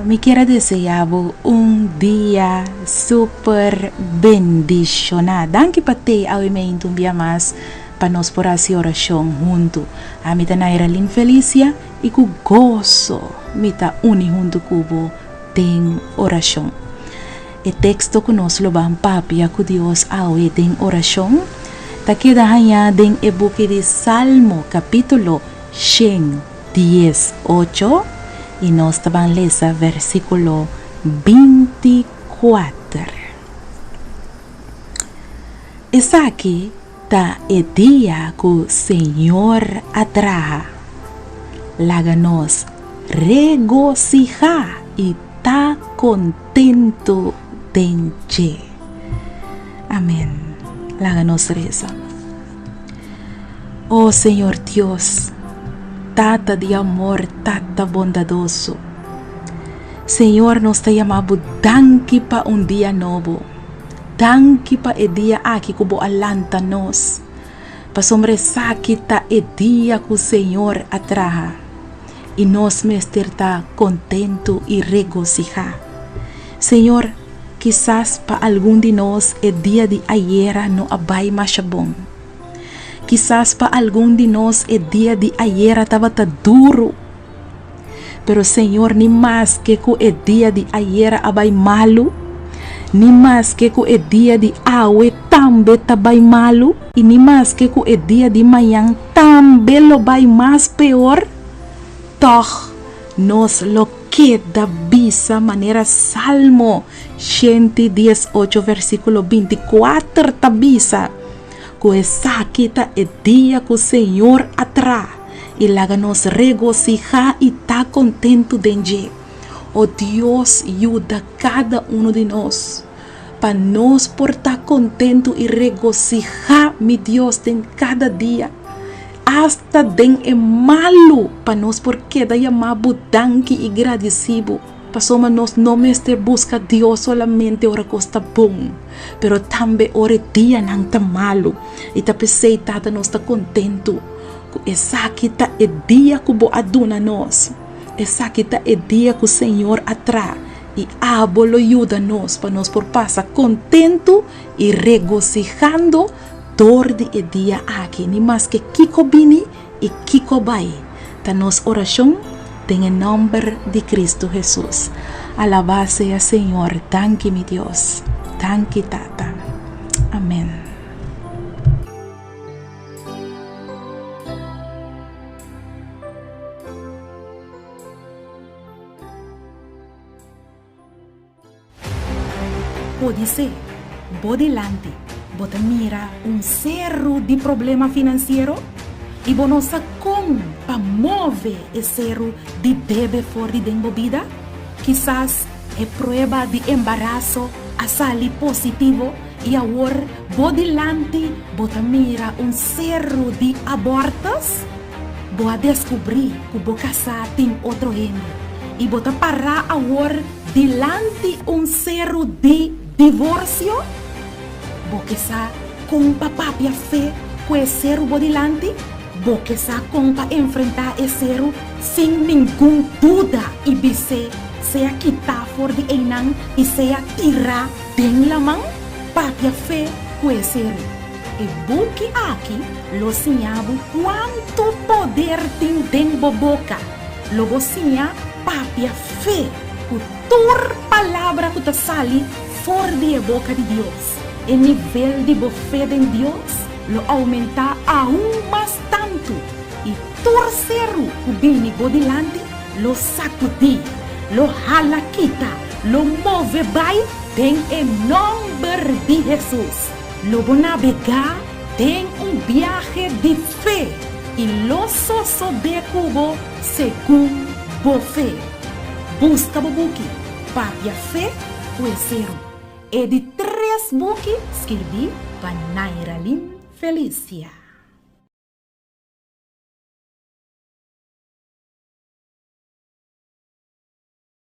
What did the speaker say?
Mi kier a desea bo un dia super bendiciona. Danki pa tei awe meintu un bia mas pa nos por haci oracion huntu. Ami ta Nairalyn Felicia y cu goso mi ta uni huntu cu bo den oracion. E teksto ku nos lo ban papia ku Dios awe den orashon ta keda hañá den e buki di Salmo kapítulo 118 i nos ta ban lesa versíkulo 24. Esaki ta e dia ku Señor a traha. Laga nos regosihá i ta kontentu den dje. Amèn. Laga nos resa. O Señor Dios, Tata di amor, Tata bondadoso. Señor, nos ta yama bo danki pa un dia nobo. Danki pa e dia aki ku bo a lanta nos, pasobra esaki ta e dia ku Señor a traha, i nos mester ta kontentu i regosihá. Señor, kisas pa algun di nos e dia di ayera no a bai masha bon. Kisas pa algun di nos e dia di ayera tabata duru. Pero Señor, ni maske ku e dia di ayera a bai malu, ni maske ku e dia di awe tambe ta bai malu, i ni maske ku e dia di mañan tambe lo bai mas peor, tòg nos lo keda bisa manera Salmo 118 versíkulo 24 ta bisa, ku esaki ta e dia ku Señor a traha. I laga nos regosihá i ta kontentu den dje. O Dios, yuda kada unu di nos pa nos por ta kontentu i regosihá, mi Dios, den kada dia, asta den e malu, pa nos por keda yamá bo danki i gradisí bo. Pasobra nos no mester buska Dios solamente ora kos ta bon, pero tambe ora e dianan ta malu. I ta p'esei, Tata, nos ta kontentu ku esaki ta e dia ku bo a duna nos. Esaki ta e dia ku Señor a traha, i abo lo yuda nos pa nos por pasa kontentu i regosihando dor di e dia aki, ni maske kiko bini i kiko bai. Ta nos orashon den e nòmber di Kristu Hesus. Alabá sea Señor. Danki mi Dios. Danki Tata. Amèn. Podisé bo dilanti bo ta mira un seru di problema finansiero i bo no sa kon pa move e seru di debe for di den bo bida? Kisas e prueba di embaraso a sali positivo i awor bo dilanti bo ta mira un seru di abortus? Bo a deskubrí ku bo kasá tin otro hende i bo ta pará awor dilanti un seru di divorsio? Bo ke sa kon pa papia fe ku e seru bo dilanti? Bo ke sa kon pa enfrentá e seru sin ningun duda i bis'é sea kitá for di einan i sea tirá den laman? Papia fe ku e seru. E buki aki lo siña bo kuantu poder tin den bo boka. Lo bo siña papia fe ku tur palabra ku ta sali for di e boka di Dios. E nivel di bo fe den Dios lo oumentá aun mas tantu, i tur seru ku bini bo dilanti lo sakudí, lo hala kita, lo move bai den e nòmber di Hesus. Lo bo nabegá den un biahe di fe i lo sosodé ku bo segun bo fe. Buska bo buki Papia Fe ku e Seru, e di tres buki skirbí pa Nairalyn Felicia.